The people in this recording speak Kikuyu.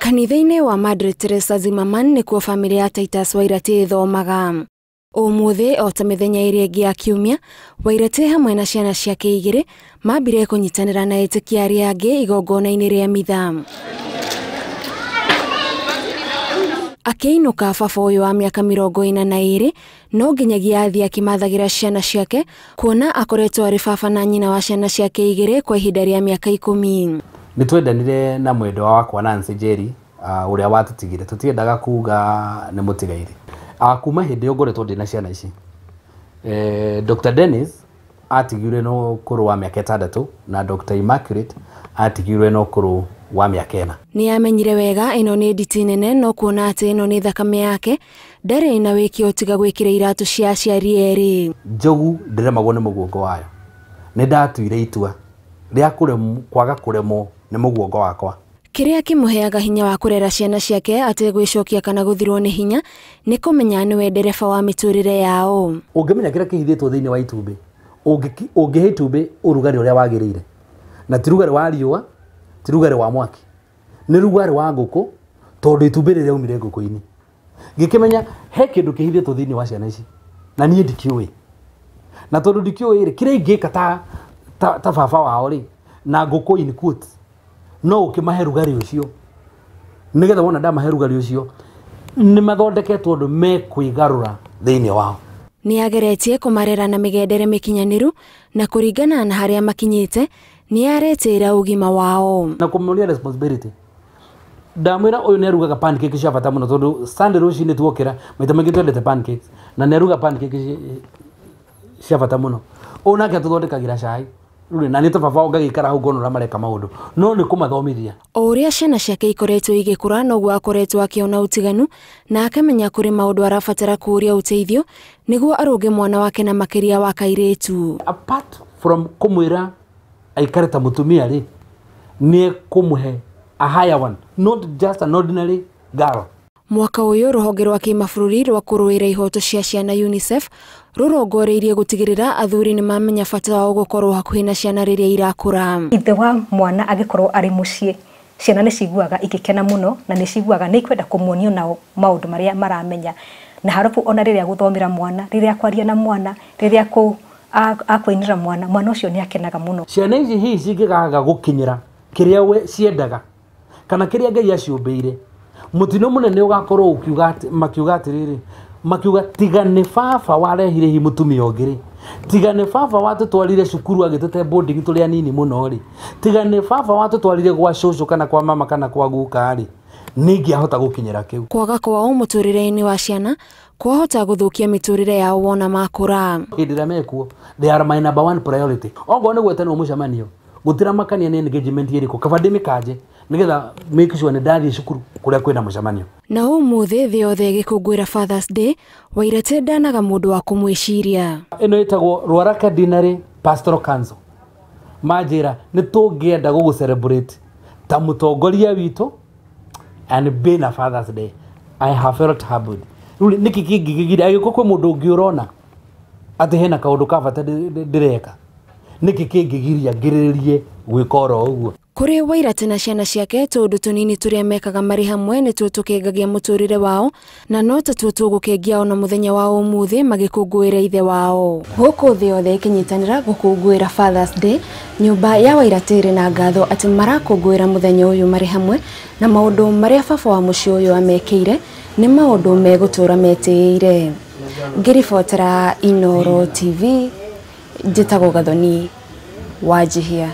Kanitha-inĩ wa Madre Teresa Zimmerman nĩkuo bamĩrĩ ya Titus Wairati ĩthomaga. Ũmũthĩ o ta mĩthenya ĩrĩa ĩngĩ ya kiumia, Wairati hamwe na ciana ciake igĩrĩ mambire kũnyitanĩra na etĩkia arĩa angĩ igongona-inĩ rĩa mitha. Akĩinũka baba ũyũ wa mĩaka 42 no nginyagia athiĩ akĩmathagira ciana ciake kuona akoretwo arĩ baba na nyina wa ciana ciake igĩrĩ kwa ihinda rĩa mĩaka 10. Nĩ twendanire na mwendwa wakwa Nancy Njeri ũrĩa watũtigire, tũtiendaga kuga nĩ mũtigaire. Kuma hĩndĩ ĩyo ngoretwo ndĩna ciana ici. Dr. Dennis atigirwe na ũkũrũ wa mĩaka 6 na Dr. Immaculate atigirwe na ũkũrũ wa mĩaka 4. Nĩ amenyire wega ĩno nĩ nditi nene no kuona atĩ ĩno nĩ thakame yake ndarĩ na wĩki tiga gwĩkĩra iratũ cia aciari erĩ. Njogu ndĩremagwo nĩ mũguongo wayo. Nĩ ndatuire itua rĩa kwaga kũremwo nĩ mũguongo wakwa. Kĩrĩa kĩmũheaga hinya wa kũrera ciana ciake ategwĩcokia kana gũthirwo nĩ hinya nĩ kũmenya nĩwe ndereba wa mĩtũrĩre yao. Ũngĩmenya kĩrĩa kĩhithĩtwo thĩinĩ wa itumbĩ, ũngĩhe itumbĩ ũrugarĩ ũrĩa wagĩrĩire, na ti rugarĩ wa riũa, ti rugarĩ wa mwaki, nĩ rugarĩ wa ngũkũ, tondũ itumbĩ rĩrĩa raumire ngũkũ-inĩ. Ngĩkĩmenya he kĩndũ kĩhithĩtwo thĩinĩ wa ciana ici na niĩ ndikĩũĩ, na tondũ ndikĩũĩ rĩ, kĩrĩa ingĩka ta baba wao rĩ, na ngũkũ in quotes, no ũkĩmahe rugarĩ ũcio, nĩgetha wona ndamahe rugarĩ ũcio nĩ mathondeketwo ũndũ mekwĩgarũra thĩinĩ wao. Nĩ ageretie kũmarera na mĩgendere mĩkinyanĩru na kũringana na harĩa makinyĩte nĩ aretĩra ũgima wao. Na kũmonia responsibility. Ndamwĩra ũyũ nĩ arugaga pancake cia bata mũno tondũ Sunday rũcinĩ tuokĩra maita maingĩ twendete pancakes, na nĩ aruga pancake cia bata mũno. Ũyũ nake atũthondekagĩra cai. Rĩu na nĩ ta baba ngagĩikara hau ngona ũrĩa mareka maũndũ, no nĩ kũmathomithia. O ũrĩa ciana ciake ikoretwo igĩkũra noguo akoretwo akĩona ũtiganu na akamenya kũrĩ maũndũ arabatara kũũria ũteithio nĩguo arũnge mwana wake na makĩria wa kairĩtu. Apart from kũmwĩra aikare ta mũtumia rĩ, nĩ ekũmũhe a higher one, not just an ordinary girl. Mwaka ũyũ rũhonge rwa kĩmabũrũri rwa kũrũĩra ihoto cia ciana UNICEF rũrongoreirie gũtigĩrĩra athuri nĩ mamenya bata wao gũkorwo hakuhĩ na ciana rĩrĩa irakũra. Ithe wa mwana agĩkorwo arĩ mũciĩ, ciana nĩ ciguaga igĩkena mũno na nĩ ciguaga nĩ ikwenda kũmuonio nao maũndũ marĩa maramenya. Na harabu ona rĩrĩa gũthomera mwana, rĩrĩa kwaria na mwana, rĩrĩa akũinĩra mwana, mwana ũcio nĩ akenaga mũno. Ciana ici hihi cingĩkaga gũkinyĩra kĩrĩa we ciendaga kana kĩrĩa Ngai aciũmbĩire, mũtino mũnene ũgakorwo ũkiuga makiuga atĩrĩrĩ, makiuga tiga nĩ baba warehire hihi mũtumia ũngĩ rĩ, tiga nĩ baba watũtwarire cukuru agĩtũte boarding tũrĩ anini mũno rĩ, tiga nĩ baba watũtwarire gwa cũcũ kana kwa mama kana kwa guka rĩ, nĩ ingĩahota gũkinyĩra kĩu. Kwaga kwao mũtũrĩre-inĩ wa ciana kwahota gũthũkia mĩtũrĩre yao wona makũra. Hĩndĩ ĩrĩa mekuo, they are my number one priority. Ongorwo nĩ gwetanwo mũcemanio, gũtiramakania nĩ engagement ĩrĩkũ, kaba ndĩmĩkanje nĩgetha make sure nĩ ndathiĩ cukuru kũrĩa kwĩna mũcemanio. Na ũmũthĩ thĩ yothe ĩgĩkũngũĩra Father's Day, Wairati ndanaga mũndũ wa kũmwĩciria. Ĩno ĩtagwo Ruaraka Deanery Pastoral Council. Manjĩra nĩ tũngĩenda gũgũ celebrate ta mũtongoria witũ and being a Father's Day. I have felt humbled. Rĩu nĩkĩ kĩngĩgĩgira angĩkorwo kwĩ mũndũ ũngĩ ũrona atĩ hena kaũndũ ka bata ndĩreka, nĩkĩ kĩngĩgiria ngĩrĩrĩrie gwĩka oro ũguo? Kũrĩ Wairati na ciana ciake tũũndũ tũnini tũrĩa mekaga marĩ hamwe nĩtuo tũkengagia mũtũrĩre wao na no tatuo tũgũkengia ona mũthenya wa ũmũthĩ magĩkũngũĩra ithe wao. Gũkũ thĩ yothe ĩkĩnyitanĩra gũkũngũĩra Father's Day, nyũmba ya Wairati ĩrĩ na ngatho atĩ marakũngũĩra mũthenya ũyũ marĩ hamwe na maũndũ marĩa baba wa mũciĩ ũyũ amekĩire nĩ maũndũ megũtũra metĩĩire. Ngĩribotera Inooro TV, njĩtagwo Gathoni Wanjihia.